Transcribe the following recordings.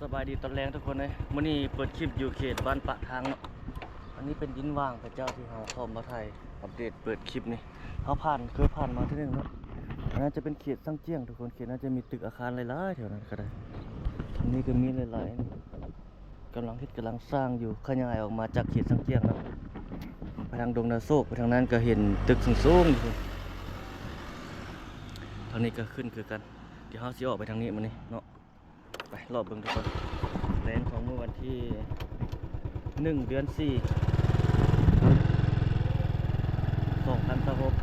ສະບາຍດີຕອນແລງທຸກຄົນເອີຍ. ມື້ນີ້ເປີດຄລິບຢູ່ເຂດບ້ານປາກທາງເນາະ. ອັນນີ້ເປັນດິນວ່າງຂະເຈົ້າທີ່ເຮົາເຂົ້າມາຖ່າຍອັບເດດເປີດຄລິບນີ້. ເຮົາຜ່ານ ເຄີຍຜ່ານມາເທື່ອໜຶ່ງເນາະ. ອັນນັ້ນຈະເປັນເຂດຊາງຈຽງທຸກຄົນ. ເຂດນັ້ນຈະມີຕຶກອາຄານຫຼາຍໆແຖວນັ້ນກໍໄດ້. ອັນນີ້ກໍມີຫຼາຍໆ ກຳລັງເຮັດ ກຳລັງສ້າງຢູ່. ຂະຫຍາຍອອກມາຈາກເຂດຊາງຈຽງເນາະ ໄປທາງດົງນາໂຊກ ໄປທາງນັ້ນກໍເຫັນຕຶກສູງໆຢູ່. ທາງນີ້ກໍຂຶ້ນຄືກັນ. ດຽວເຮົາຊິອອກໄປທາງນີ້ມື້ນີ້ເນາະ. ໄປເລາະເບິ່ງທຸກຄົນ. ແລງຂອງມື້ວັນທີໜຶ່ງ ເດືອນສີ່ ສອງພັນຊາວຫົກ.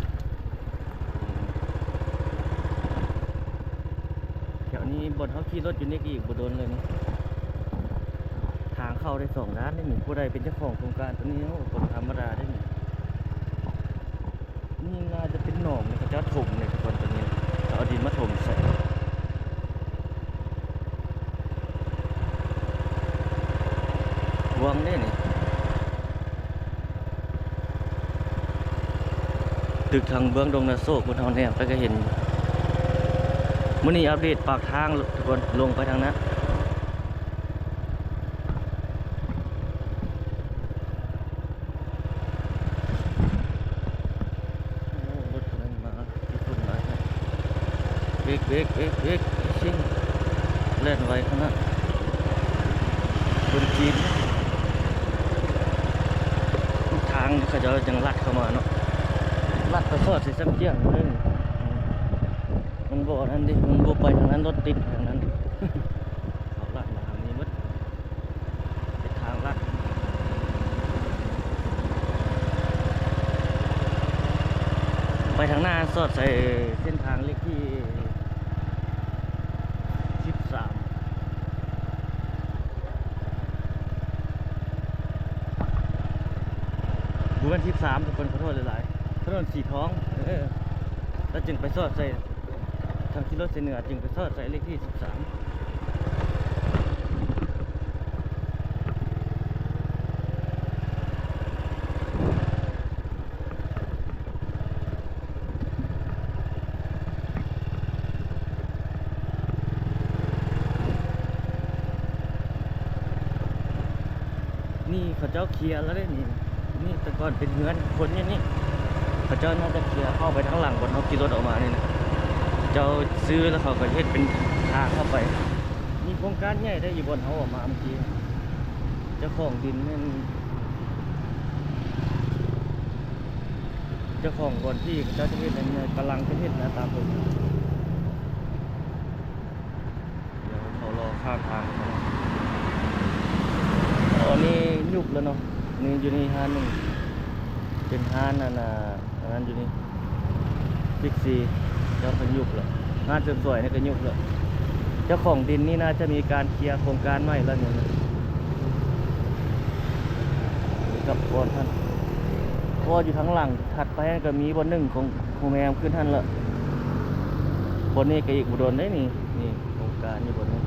ແຖວນີ້ບ່ອນເຮົາຂີ່ລົດຢູ່ນີ້ກໍອີກບໍ່ດົນເລີຍນີ້. ທາງເຂົ້າໄດ້ສອງດ້ານເດ້ນີ້. ຜູ້ໃດເປັນເຈົ້າຂອງໂຄງການຕົວນີ້ ໂອ້ ບໍ່ທຳມະດາເດ້ນີ້. ນີ້ໜ້າຈະເປັນໜອງນີ້ ເຂົາເຈົ້າຖົມນີ້ທຸກຄົນ. ຕົວນີ້ເຂົາເອົາດິນມາຖົມໃສ່ ຫວງເດ້ນີ້. ຕຶກທາງເບື້ອງດົງນາໂຊກ ເພິ່ນເຮົາແນມໄປກໍເຫັນ. ມື້ນີ້ອັບເດດປາກທາງທຸກຄົນ ລົງໄປທາງນັ້ນ. ໂອ້ ລົດຄັນນັ້ນມາ ລົດຫຼາຍແທ້. ເບຣກ ເບຣກ ເບຣກ ເບຣກ ຊິງ ແລ່ນໄວຂະໜາດ. ຄົນຈີນ ທາງເຂົາເຈົ້າຍັງລັດເຂົ້າມາເນາະ. ລັດໄປສອດໃສ່ຊາງຈຽງເລີຍ. ມັນບໍ່ນັ້ນເດ້ ມັນບໍ່ໄປທາງນັ້ນ ລົດຕິດທາງນັ້ນ. ເຂົາລັດມາທາງນີ້ໝົດ. ເປັນທາງລັດ ໄປທາງໜ້າ ສອດໃສ່ເສັ້ນທາງເລກທີສິບສາມ ບໍ່ແມ່ນສິບສາມທຸກຄົນ ຂໍໂທດຫຼາຍໆ ຖະໜົນສີທອງ. ເອີ ແລ້ວຈຶ່ງໄປສອດໃສ່ ທາງຂີ່ລົດໃສ່ເໜືອຈຶ່ງໄປສອດໃສ່ເລກທີສິບສາມ. ນີ້ເຂົາເຈົ້າເຄຍແລ້ວເດ້ນີ້. ນີ້ແຕ່ກ່ອນເປັນເຮືອນຄົນຢູ່ນີ້ ເຂົາເຈົ້າໜ້າຈະເຄຍເຂົ້າໄປທາງຫຼັງ ບ່ອນເຮົາຂີ່ລົດອອກມານີ້ນະ. ເຈົ້າຊື້ແລ້ວເຂົາກໍເຮັດເປັນທາງເຂົ້າໄປ. ມີໂຄງການໃຫຍ່ໄດ້ຢູ່ບ່ອນເຮົາອອກມາເມື່ອກີ້. ເຈົ້າຂອງດິນແມ່ນ ເຈົ້າຂອງບ່ອນທີ່ເຂົາເຈົ້າຈະເຮັດນັ້ນ ກຳລັງຈະເຮັດນະ ຕາມເພິ່ນ. ດຽວເຂົາລໍຂ້າມທາງມາເນາະ. ອໍ ນີ້ຍຸບແລ້ວເນາະ. ນີ້ຢູ່ນີ້ຮ້ານໜຶ່ງ ເປັນຮ້ານອັນນ່າ ອັນນັ້ນຢູ່ນີ້ ບິກຊີ ເຈົ້າເພິ່ນຍຸບແລ້ວ. ຮ້ານເສີມສວຍນີ້ກໍຍຸບແລ້ວ. ເຈົ້າຂອງດິນນີ້ໜ້າຈະມີການເຄຍໂຄງການໃໝ່ແລ້ວນີ້ ກັບບ່ອນຫັ້ນ. ເພາະວ່າຢູ່ທາງຫຼັງຖັດໄປຫັ້ນກໍມີບ່ອນໜຶ່ງຂອງໂຮງແຮມຂຶ້ນຫັ້ນລະ. ບ່ອນນີ້ກໍອີກບໍ່ດົນເດ້ນີ້. ນີ້ໂຄງການຢູ່ບ່ອນນີ້.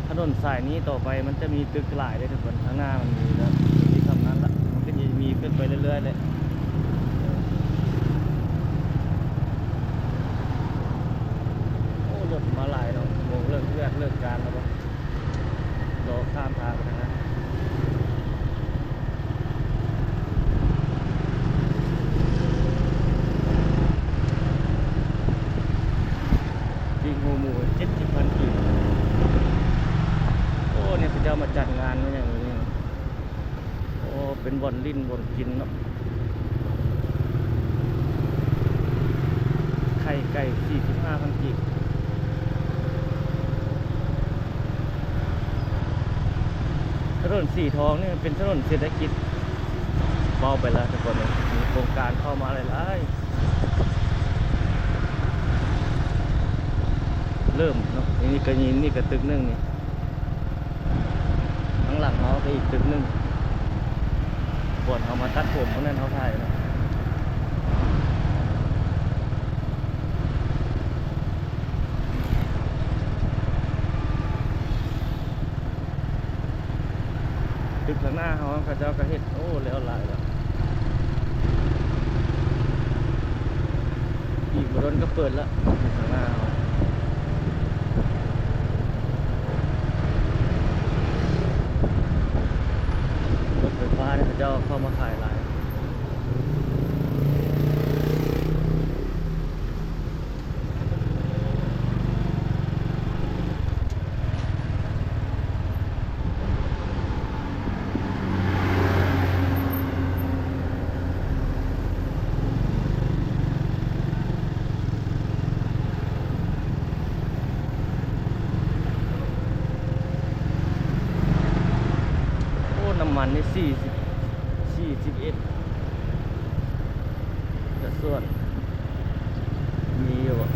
ຖະໜົນສາຍນີ້ຕໍ່ໄປມັນຈະມີຕຶກຫຼາຍເດ້ທຸກຄົນ. ທາງໜ້າມັນມີແລ້ວ ມີສ່ຳນັ້ນລະ ມັນກໍຈະມີຂຶ້ນໄປເລື້ອຍໆເລີຍ. ໂອ້ ລົດມາຫຼາຍເນາະ. ໂມງເລີກວຽກເລີກການແລ້ວບໍ່? ລໍຂ້າມທາງໄປທາງນັ້ນ. ປີກຫູໝູເຈັດສິບພັນກີບ. ໂອ້ ນີ້ເຂົາເຈົ້າມາຈັດງານມາຫຍັງຢູ່ນີ້. ໂອ້ ເປັນບ່ອນຫຼິ້ນບ່ອນກິນເນາະ. ໄຂ່ໄກ່ສີ່ສິບຫ້າພັນກີບ. ຖະໜົນສີທອງນີ້ເປັນຖະໜົນເສດຖະກິດ ເວົ້າໄປແລ້ວທຸກຄົນເອີຍ. ມີໂຄງການເຂົ້າມາຫຼາຍໆ ເລີ່ມເນາະ. ນີ້ກໍ ນີ້ກໍຕຶກໜຶ່ງນີ້. ທາງຫຼັງເຮົາກໍອີກຕຶກໜຶ່ງ ບ່ອນເຮົາມາຕັດຜົມມື້ນັ້ນເຮົາຖ່າຍເນາະ. ຕຶກທາງໜ້າເຮົາ ເຂົາເຈົ້າກໍເຮັດ ໂອ້ ແລ້ວຫຼາຍແລ້ວ. ອີກບໍ່ດົນກໍເປີດລະ ຕຶກທາງໜ້າເຮົາ. ເຂົາເຈົ້າເຂົ້າມາຂາຍຫຼາຍ. ໂອ້ ນ້ຳມັນນີ້ສີ່ສິບ ສີ່ສິບເອັດກະຊວນ. ມີຢູ່ບໍ່?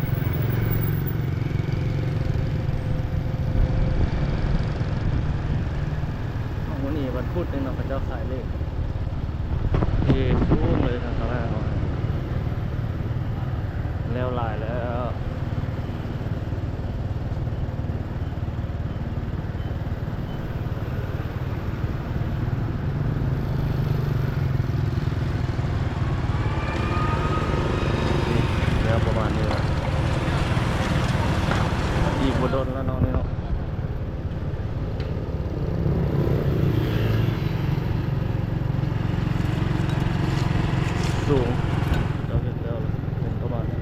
ມື້ນີ້ວັນພຸດເດ້ເນາະ ເຂົາເຈົ້າຂາຍເລກ ເທທຸງເລີຍທາງຂ້າງໜ້າເຮົາ ແລ້ວຫຼາຍແລ້ວ. ນີ້ແລ້ວປະມານນີ້ລະ ອີກບໍ່ດົນແລ້ວເນາະນີ້ເນາະ. ສູງ ເຈົ້າເຮັດແລ້ວລະ ເປັນປະມານນີ້.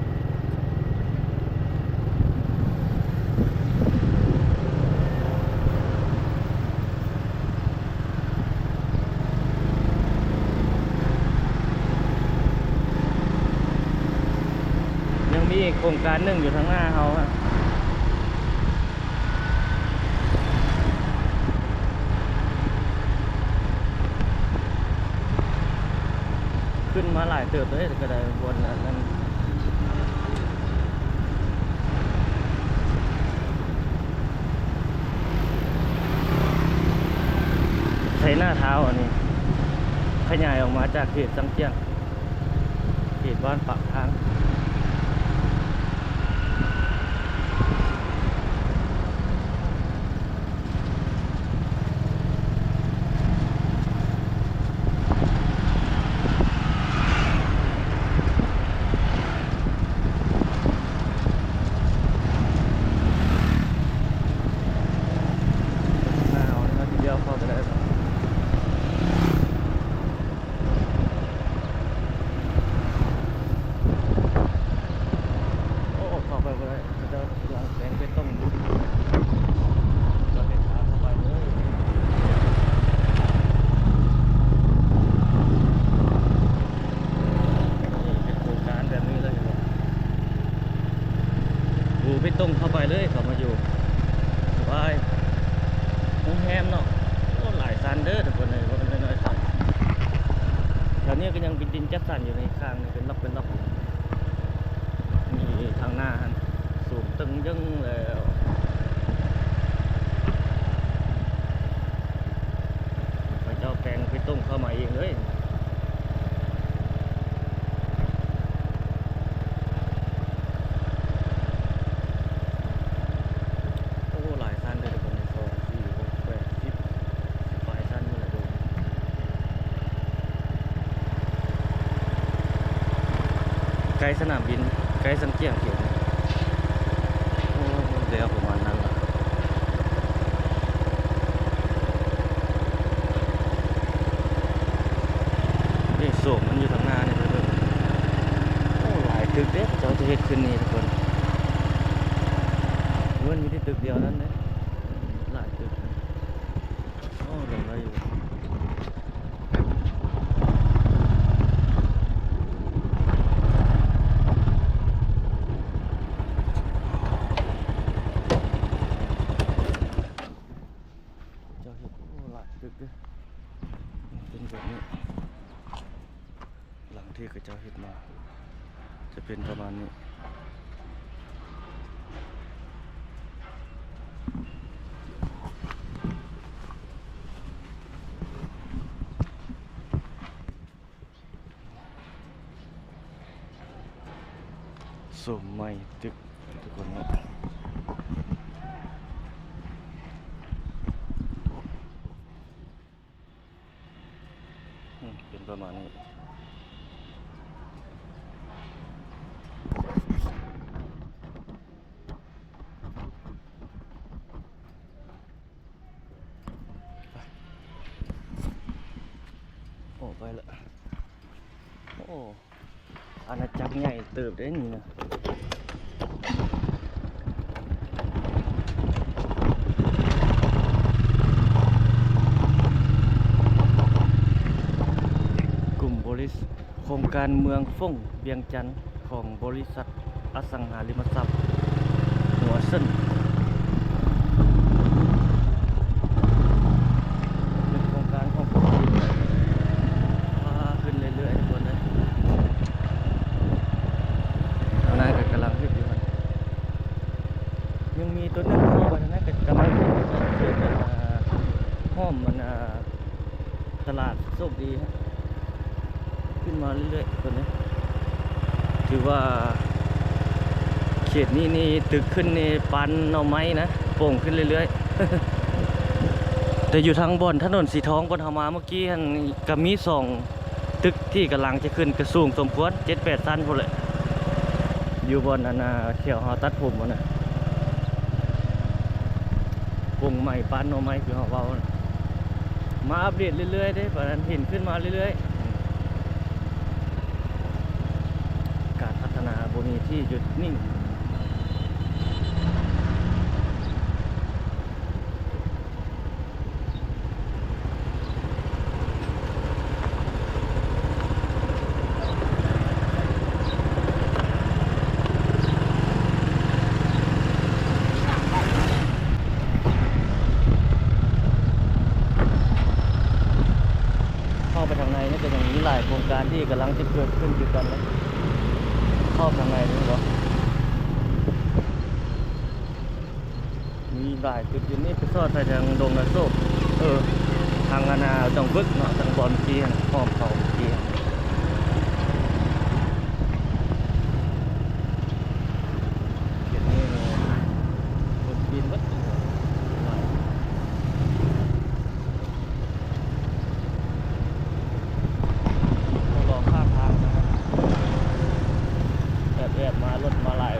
ຍັງມີອີກໂຄງການໜຶ່ງຢູ່ທາງໜ້າເຮົາ ຂຶ້ນມາຫຼາຍເຕີບເລີຍ ກະໄດ້ບ່ອນອັນນັ້ນ ໄຊນາທາວ ອັນນີ້ຂະຫຍາຍອອກມາຈາກເຂດຊາງຈຽງ ເຂດບ້ານປາກທາງ. ໜ້າເຮົານີ້ເຮົາຊິລ້ຽວເຂົ້າໄປໄດ້ບໍ່? ໂອ້ ເຂົ້າໄປບໍ່ໄດ້ ເຂົາເຈົ້າກຳລັງແປງເບຕົງຢູ່ ເຂົາເຮັດທາງເຂົ້າໄປເລີຍ. ເປັນໂຄງການແບບນີ້ເລີຍ ເຫັນບໍ່? ປູເບຕົງເຂົ້າໄປເລີຍ ເຂົ້າມາຢູ່ສະບາຍ ໂຮງແຮມເນາະ. ໂອ້ ຫຼາຍຊັ້ນເດີທຸກຄົນເອີຍ ບໍ່ແມ່ນນ້ອຍໆຊັ້ນ. ແຖວນີ້ກະຍັງເປັນດິນຈັດສັນຢູ່ໃນຂ້າງນີ້ ເປັນລັອກເປັນລັອກຢູ່. ນີ້ທາງໜ້າຫັ້ນ ສູງຕຶງເຢິງແລ້ວ ເຂົາເຈົ້າແປງເບຕົງເຂົ້າມາເອງເລີຍ. ໂອ້ ຫຼາຍຊັ້ນເດີທຸກຄົນ ສອງ ສີ່ ຫົກ ແປດ ສິບ ສິບປາຍຊັ້ນພຸ້ນແຫຼະ. ໃກ້ສະໜາມບິນ ໃກ້ຊາງຈຽງເຂດນີ້. ໂອ້ ແລ້ວປະມານນັ້ນລະ. ນີ້ໂຊນມັນຢູ່ທາງໜ້ານີ້ເດີ. ໂອ້ ຫຼາຍຕຶກເດ້ ເຂົາເຈົ້າຈະເຮັດຂຶ້ນນີ້ທຸກຄົນ. ເງິນມີແຕ່ຕຶກດຽວນັ້ນເດ້ ຫຼາຍຕຶກ. ໂອ້ ລົງໄດ້ຢູ່. ເຈົ້າເຮັດ ໂອ້ ຫຼາຍຕຶກເດ້ ເປັນແບບນີ້. ຫຼັງທີ່ເຂົາເຈົ້າເຮັດມາຈະເປັນປະມານນີ້. ໂຊນໃໝ່ຕຶກທຸກຄົນເນາະ. ອືມ ເປັນປະມານນີ້. ໄປ. ໃຫຍ່ເຕີບເດ້ນີ້ນະ. ກຸ່ມບໍລິສ ໂຄງການເມືອງຟົງ ວຽງຈັນ ຂອງບໍລິສັດອະສັງຫາລິມະຊັບຫົວເຊິນ ເປັນໂຄງການຂອງພວກຈີນ ພາຂຶ້ນເລື້ອຍໆ ທຸກຄົນເອີຍ. ທາງນັ້ນກໍກຳລັງເຮັດຢູ່ຫັ້ນ ຍັງມີຕົວໜຶ່ງເຂົ້າໄປທາງນັ້ນ ກໍກຳລັງເຮັດຢູ່ເຂດ ອ່າ ຫ້ອມ ອັນ ອ່າ ຕະຫຼາດໂຊກດີ ຂຶ້ນມາເລື້ອຍໆ ທຸກຄົນເອີຍ. ຖືວ່າເຂດນີ້ນີ້ ຕຶກຂຶ້ນນີ້ປານໜໍ່ໄມ້ນະ ໂປ່ງຂຶ້ນເລື້ອຍໆ ແຕ່ຢູ່ທາງບ່ອນຖະໜົນສີທອງ ບ່ອນເຮົາມາເມື່ອກີ້ຫັ້ນ ກໍມີສອງຕຶກທີ່ກຳລັງຈະຂຶ້ນ ກໍສູງສົມຄວນ ເຈັດແປດຊັ້ນພຸ້ນແຫຼະ ຢູ່ບ່ອນອັນນ່າ ແຖວເຮົາຕັດຜົມຫັ້ນນະ. ໂປ່ງໄມ້ປານໜໍ່ໄມ້ ຄືເຮົາເວົ້ານະ ມາອັບເດດເລື້ອຍໆເດ້ ປານນັ້ນເຫັນຂຶ້ນມາເລື້ອຍໆ. ການພັດທະນາບໍ່ມີທີ່ຢຸດນິ່ງ. ເຂົ້າໄປທາງໃນນີ້ກໍຍັງມີຫຼາຍໂຄງການທີ່ກຳລັງຈະເກີດຂຶ້ນຄືກັນເນາະ. ເຂົ້າທາງໃນນີ້ບໍ່? ມີຫຼາຍຈຸດຢູ່ນີ້ ໄປສອດໄປທາງດົງນາໂຊກ ເອີ ທາງອັນນ່າດອງບຶກເນາະ ທາງບ່ອນທີ່ຫ້ອມເຂົາເມື່ອກີ້. ເຂດນີ້ຄົນຈີນເບິດ ຫຼາຍ. ລໍຂ້າມທາງນະ ແອບໆມາ ລົດມາຫຼາຍ.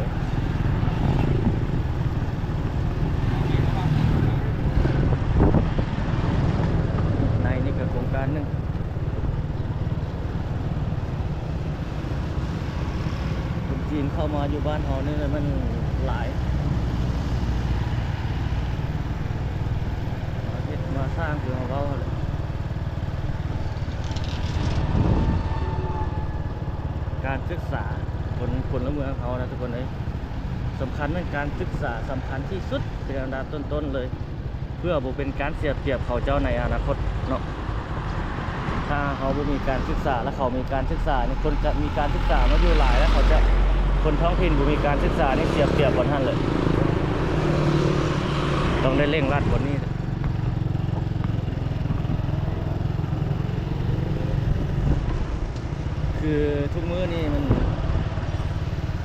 ໃນນີ້ກໍໂຄງການໜຶ່ງ ຄົນຈີນເຂົ້າມາຢູ່ບ້ານເຮົານີ້ແຫຼະ ມັນຫຼາຍ ມາເຮັດມາສ້າງ ຄືເຮົາເວົ້າຫັ້ນແຫຼະ. ການສຶກສາ ຄົນ ພົນລະເມືອງເຮົານະທຸກຄົນເອີຍ ສຳຄັນແມ່ນການສຶກສາ ສຳຄັນທີ່ສຸດເປັນອັນດັບຕົ້ນໆເລີຍ ເພື່ອບໍ່ເປັນການເສຍປຽບເຂົາເຈົ້າໃນອະນາຄົດເນາະ. ຖ້າເຮົາບໍ່ມີການສຶກສາ ແລະ ເຂົາມີການສຶກສານີ້ ຄົນຈະມີການສຶກສາມາຢູ່ຫຼາຍ ແລະ ເຂົາຈະ ຄົນທ້ອງຖິ່ນບໍ່ມີການສຶກສານີ້ເສຍປຽບບ່ອນຫັ້ນເລີຍ. ຕ້ອງໄດ້ເລັ່ງລັດບ່ອນນີ້. ຄືທຸກມື້ນີ້ມັນ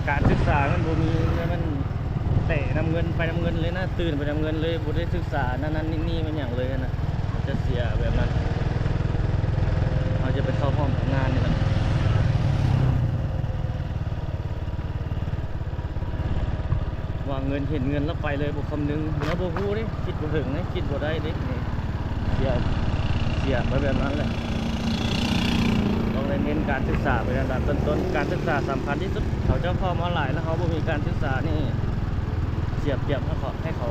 ການສຶກສາມັນບໍ່ມີ ແລ້ວມັນແຕ່ນຳເງິນ ໄປນຳເງິນເລີຍນະ ຕື່ນໄປນຳເງິນເລີຍ ບໍ່ໄດ້ສຶກສານັ້ນໆນີ້ໆ ແມ່ນຫຍັງເລີຍຫັ້ນນະ ມັນຈະເສຍແບບນັ້ນ. ເຮົາຈະໄປເຂົ້າຫ້ອງທຳງານນີ້ແຫຼະ ວ່າເງິນ ເຫັນເງິນແລ້ວໄປເລີຍ ບໍ່ຄຳນຶງ ແລ້ວບໍ່ຮູ້ເດ້ ຄິດບໍ່ເຖິງເດ້ ຄິດບໍ່ໄດ້ເດ້ ນີ້ ເສຍ ເສຍໄປແບບນັ້ນແຫຼະ. ຕ້ອງໄດ້ເນັ້ນການສຶກສາເປັນອັນດັບຕົ້ນໆ ການສຶກສາສຳຄັນທີ່ສຸດ. ເຂົາເຈົ້າເຂົ້າມາຫຼາຍ ແລ້ວເຮົາບໍ່ມີການສຶກສານີ້ ເສຍປຽບໃຫ້ເຂົາ ໃຫ້ເຂົາ.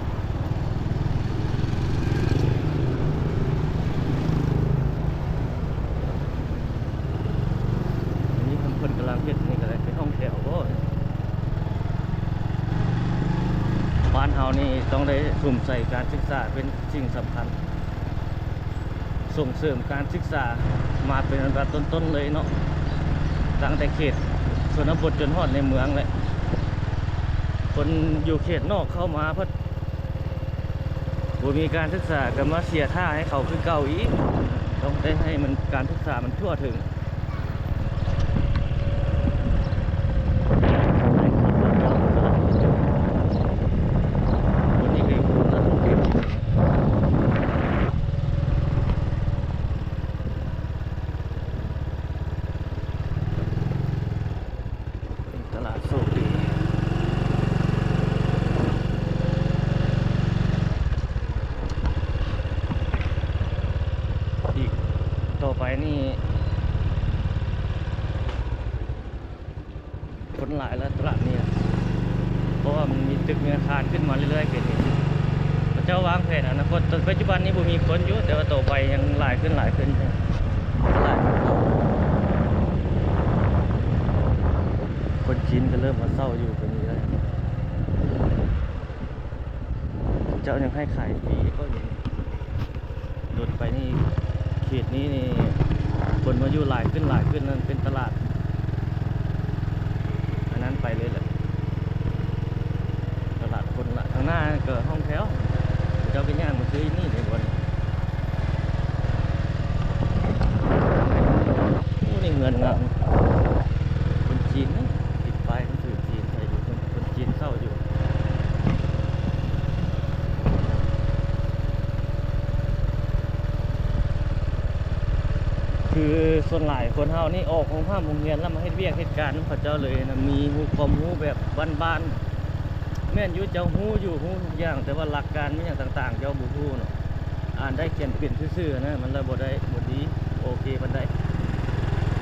ອັນນີ້ເພິ່ນ ເພິ່ນກຳລັງເຮັດນີ້ກໍໄດ້ ເປັນຫ້ອງແຖວບໍ? ບ້ານເຮົານີ້ຕ້ອງໄດ້ສຸມໃສ່ການສຶກສາເປັນສິ່ງສຳຄັນ ສົ່ງເສີມການສຶກສາມາເປັນອັນດັບຕົ້ນໆເລີຍເນາະ ຕັ້ງແຕ່ເຂດຊົນນະບົດຈົນຮອດໃນເມືອງແຫຼະ. ຄົນຢູ່ເຂດນອກເຂົ້າມາພັດ ບໍ່ມີການສຶກສາກໍມາເສຍທ່າໃຫ້ເຂົາຄືເກົ່າອີກ. ຕ້ອງໄດ້ໃຫ້ມັນ ການສຶກສາມັນທົ່ວເຖິງ. ຕະຫຼາດໂຊກດີ ອີກຕໍ່ໄປນີ້ ເ ຫຼາຍແລ້ວຕະຫຼາດນີ້ນະ ເພາະວ່າມັນມີຕຶກມີອາຄານຂຶ້ນມາເລື້ອຍໆ ເຂດນີ້ ເຂົາເຈົ້າວາງແຜນອະນາຄົດ. ປັດຈຸບັນນີ້ບໍ່ມີຄົນຢູ່ ແຕ່ວ່າຕໍ່ໄປຍັງຫຼາຍຂຶ້ນ ຫຼາຍຂຶ້ນ ຫຼາຍຂຶ້ນ. ຄົນຈີນກໍເລີ່ມມາເຊົ່າຢູ່ ເປັນນີ້ແລ້ວ ເຈົ້າຍັງໃຫ້ຂາຍຟຣີເດ້ ໂດນໄປນີ້ ເຂດນີ້ນີ້ ຄົນມາຢູ່ຫຼາຍຂຶ້ນ ຫຼາຍຂຶ້ນ ນັ້ນເປັນຕະຫຼາດອັນນັ້ນໄປເລີຍແຫຼະ ຕະຫຼາດຄົນລະ. ທາງໜ້າກໍຫ້ອງແຖວ ເຂົາເຈົ້າກໍຍ່າງມາຊື້ຢູ່ນີ້ເດ້ ບ່ອນ ໂອ້ ນີ້ເຮືອນງາມ ຄົນຈີນນີ້ ຕິດປ້າຍໜັງສືຈີນໃສ່ຢູ່ ຄົນ ຄົນຈີນເຊົ່າຢູ່. ຄືສ່ວນຫຼາຍຄົນເຮົານີ້ອອກໂຮງຮ່ຳໂຮງຮຽນແລ້ວມາເຮັດວຽກເຮັດການນຳເຂົາເຈົ້າເລີຍນະ ມີຮູ້ຄວາມຮູ້ແບບບ້ານໆ. ແມ່ນຢູ່ ເຈົ້າຮູ້ຢູ່ ຮູ້ທຸກຢ່າງ ແຕ່ວ່າຫຼັກການມີຫຍັງຕ່າງໆ ເຈົ້າບໍ່ຮູ້ເນາະ. ອ່ານໄດ້ຂຽນເປັນຊື່ໆ ນະ ມັນລະບໍ່ໄດ້ ບໍ່ດີ ໂອເຄປານໃດ.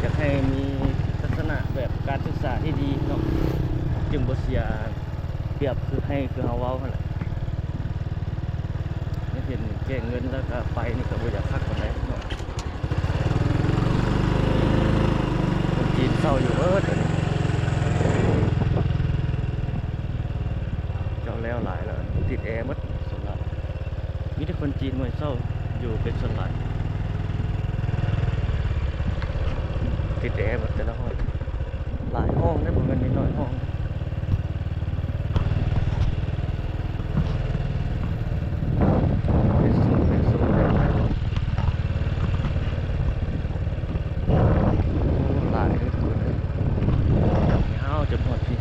ຢາກໃຫ້ມີທັດສະນະແບບການສຶກສາທີ່ດີເນາະ ຈຶ່ງບໍ່ເສຍປຽບ ຄືໃຫ້ ຄືເຮົາເວົ້າຫັ້ນແຫຼະ. ເຫັນແຈກເງິນແລ້ວກໍໄປນີ້ກໍບໍ່ຢາກຄັກປານໃດເນາະ. ຄົນຈີນເຊົ່າຢູ່ເບີດອັນນີ້ ເຈົ້າແລ້ວຫຼາຍແລ້ວ ຕິດແອໝົດສ່ວນຫຼາຍ. ມີແຕ່ຄົນຈີນມາເຊົ່າຢູ່ເປັນສ່ວນຫຼາຍ ຕິດແອໝົດແຕ່ລະຫ້ອງ ຫຼາຍຫ້ອງເດ້ ບໍ່ແມ່ນນ້ອຍໆ ຫ້ອງ. ເປັນໂຊນ ເປັນໂຊນເລີຍ ໂອ້ ຫຼາຍເດີ ຍາວຈົນຮອດພີ້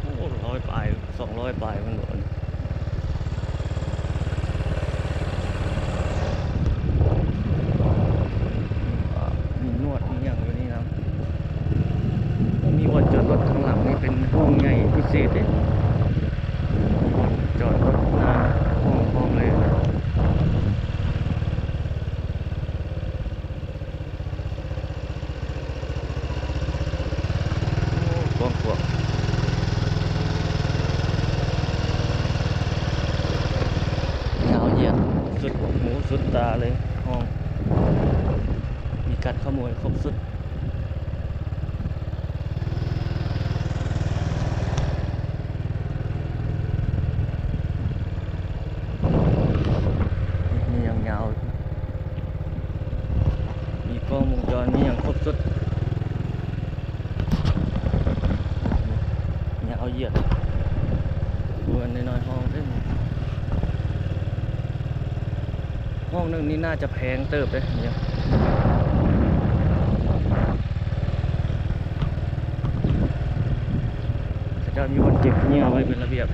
ໂອ້ ຮ້ອຍປາຍ ສອງຮ້ອຍປາຍພຸ້ນບໍ ມີນວດມີຫຍັງຢູ່ນີ້ນຳ. ມີບ່ອນຈອດລົດຂ້າງຫຼັງນີ້ເປັນຫ້ອງໃຫຍ່ພິເສດເດ້ ຈອດລົດໜ້າຫ້ອງພ້ອມເລີຍ. ໂອ້ ກວ້າງຂວາງ ຍາວຢຽດ ສຸດຫູສຸດຕາເລີຍ ຫ້ອງ ມີກັນຂະໂມຍຄົບສຸດ. ມີຫຍັງຍາວ ມີກ້ອງວົງຈອນ ມີຫຍັງຄົບສຸດ ຍາວຢຽດ ບໍ່ແມ່ນນ້ອຍໆ ຫ້ອງເດ້. ຫ້ອງໜຶ່ງນີ້ໜ້າຈະແພງເຕີບເດ້ ເຂົາເຈົ້າມີບ່ອນເກັບເຫຍື່ອໄວ້ເປັນລະບຽບ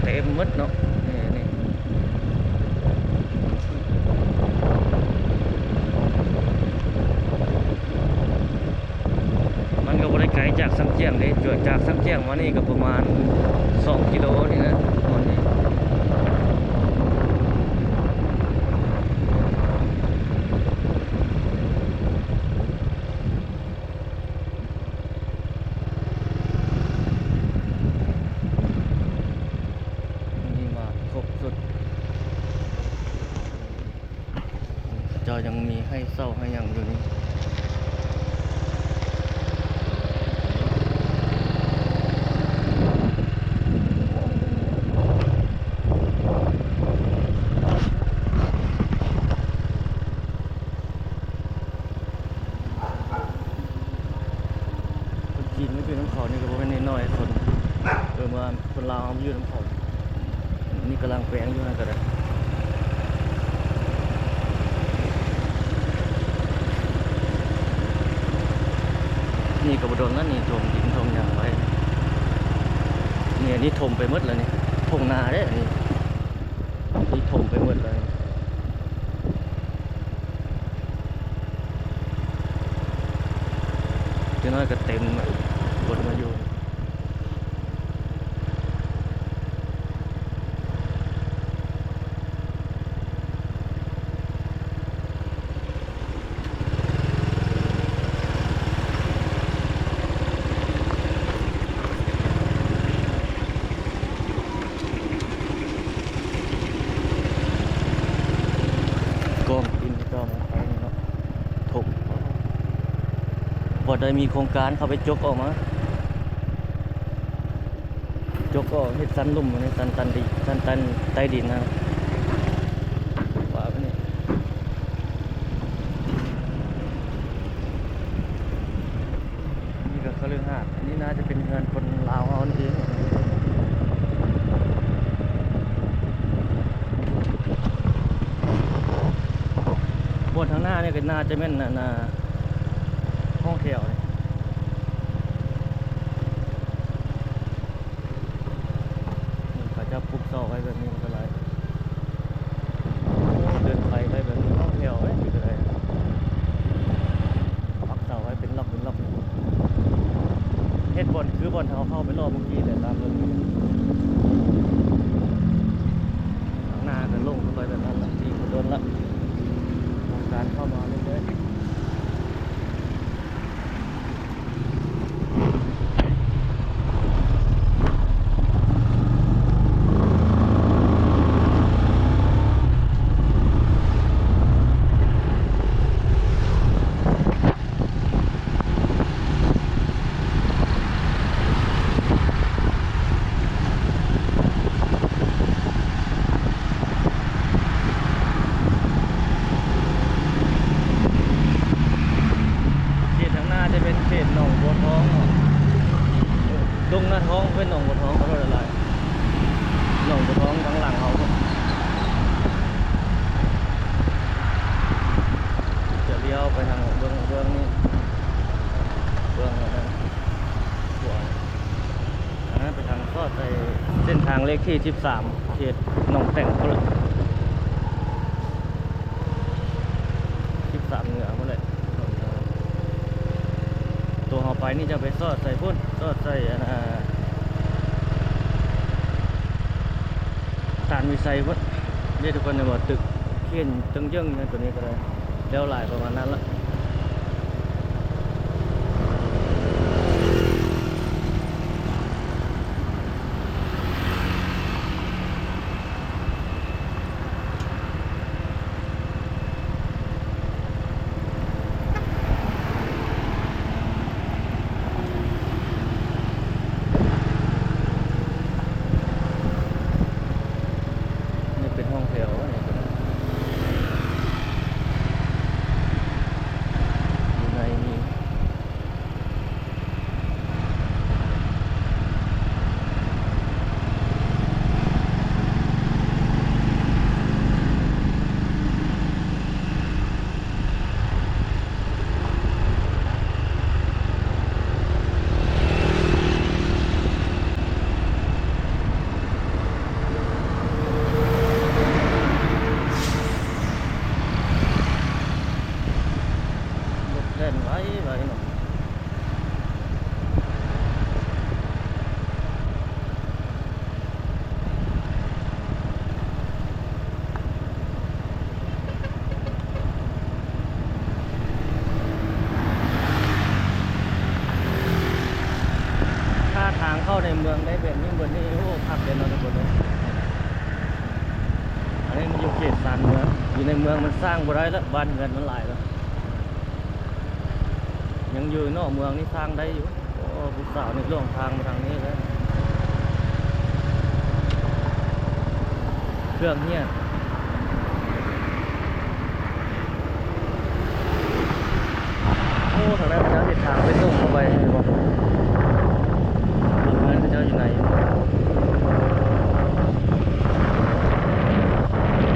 ເຕັມໝົດເນາະ ນີ້ ນີ້ ມັນກໍບໍ່ໄດ້ໄກຈາກຊຳຈຽງເດ້ ຈາກຊຳຈຽງມານີ້ກໍປະມານສອງກິໂລນີ້ນະ ບ່ອນນີ້ ມີມາຄົບສຸດ. ເຂົາເຈົ້າຍັງມີໃຫ້ເຊົ່າໃຫ້ຫຍັງຢູ່ນີ້ ຄົນຈີນມາຢູ່ນຳເຂົານີ້ກໍບໍ່ແມ່ນນ້ອຍໆ ຄົນ ເອີ ວ່າ ຄົນລາວເຮົາມາຢູ່ນຳເຂົາ ນີ້ກຳລັງແປງຢູ່ຫັ້ນກໍໄດ້ ນີ້ກໍບໍ່ດົນແລ້ວນີ້ ຖົມດິນຖົມຫຍັງໄວ້ ນີ້ ອັນນີ້ຖົມໄປໝົດແລ້ວນີ້ ທົ່ງນາເດ້ ອັນນີ້ ນີ້ຖົມໄປໝົດແລ້ວນີ້. ຈັກໜ້ອຍກໍເຕັມ ຄົນມາຢູ່. ບໍ່ໄດ້ມີໂຄງການເຂົ້າໄປຈົກອອກມາ ຈົກອອກເຮັດສັນລຸ່ມ ອັນນີ້ສັນຕັນດີ ສັນຕັນໃຕ້ດິນນະ ວ່າແບບນີ້. ນີ້ກໍຄະລືຫາດ ອັນນີ້ໜ້າຈະເປັນເຮືອນຄົນລາວເຮົານັ້ນເອງ. ບ່ອນທາງໜ້ານີ້ກໍໜ້າຈະແມ່ນ ອັນນ່າ ຫ້ອງແຖວນີ້ ນີ້ເຂົາເຈົ້າປຸກເສົາໄວ້ແບບນີ້ມັນກໍຫຼາຍ ເດີນໄປໄວ້ແບບນີ້ ຫ້ອງແຖວໄວ້ນີ້ກໍໄດ້ ປັກເສົາໄວ້ເປັນລັອກເປັນລັອກ ເຮັດບ່ອນຄືບ່ອນເຮົາເຂົ້າໄປລອບເມື່ອກີ້ແຫຼະ ຕາມເບິ່ງນີ້. ຂ້າງໜ້າກໍລົງເຂົ້າໄປແບບນັ້ນລະ ທີ່ກໍດົນລະ ໂຄງການເຂົ້າມາເລື້ອຍໆ. ເຂດທາງໜ້າຈະເປັນເຂດໜອງບົວທອງເນາະ ດົງນາທອງ ເປັນໜອງບົວທອງ ຂໍໂທດຫຼາຍໆ ໜອງບົວທອງທາງຫຼັງເຮົາ ຈະລ້ຽວໄປທາງເບື້ອງ ເບື້ອງນີ້ ເບື້ອງນັ້ນ ຂວາ ອັນນັ້ນໄປທາງສອດໃສ່ເສັ້ນທາງເລກທີສິບສາມ ເຂດໜອງແຕ່ງພຸ້ນລະ ສິບສາມເໜືອພຸ້ນແຫຼະ. ຕົວເຮົາໄປນີ້ຈະໄປສອດໃສ່ພຸ້ນ ສອດໃສ່ ອັນນ່າ ຕານວິໄຊພຸ້ນເດ້ ທຸກຄົນ ເຫັນບໍ່ ຕຶກເຂນເຕີງເຢິງຫຍັງ ຕົວນີ້ກໍໄດ້ ແລ້ວຫຼາຍປະມານນັ້ນລະ. ນີ້ເປັນຫ້ອງແຖວ ອັນນີ້ກໍໄດ້ ຢູ່ໃນນີ້. ລົດແລ່ນໄວໆເນາະ. ຖ້າທາງເຂົ້າໃນເມືອງໄດ້ແບບນີ້ ເບິດນີ້ ໂອ້ ຄັກເດ້ເນາະ ທຸກຄົນເອີຍ. ອັນນີ້ມັນຢູ່ເຂດຊານເມືອງ ຢູ່ໃນເມືອງມັນສ້າງບໍ່ໄດ້ລະ ບ້ານເຮືອນມັນຫຼາຍລະ. ຍັງຢູ່ນອກເມືອງນີ້ສ້າງໄດ້ຢູ່. ໂອ້ ຜູ້ສາວນີ້ຫຼວງທາງມາທາງນີ້ເລີຍ ເຄື່ອງເຫຍ. ໂອ້ ທາງນັ້ນເຂົາເຈົ້າເຮັດທາງໄປສົ່ງເຂົ້າໄປ ເຫັນບໍ່? ເຮືອນເຂົາເຈົ້າຢູ່ໃນ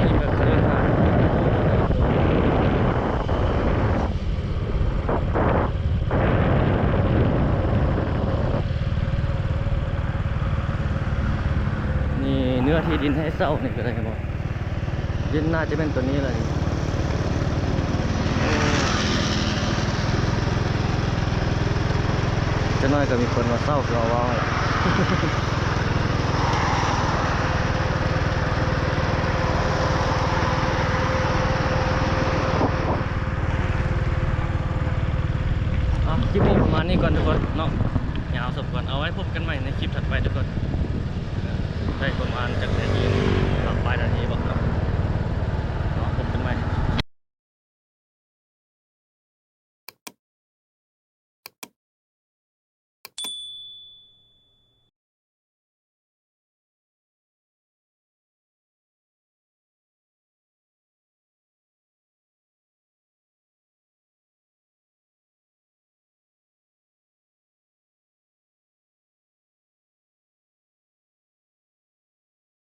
ນີ້ກໍຄື ນີ້ເນື້ອທີ່ດິນໃຫ້ເຊົ່ານີ້ກໍໄດ້ ເຫັນບໍ່? ດິນໜ້າຈະແມ່ນຕົວນີ້ແຫຼະນີ້. ຈັກໜ້ອຍກໍມີຄົນມາເຊົ່າ ຄືເຮົາເວົ້າຫັ້ນແຫຼະ. ເອົາ ຄລິບນີ້ປະມານນີ້ກ່ອນທຸກຄົນເນາະ ຍາວສົມຄວນ. ເອົາໄວ້ພົບກັນໃໝ່ໃນຄລິບຖັດໄປທຸກຄົນ. ໄດ້ປະມານຈັກນາທີ ສາມປາຍນາທີບໍເນາະ.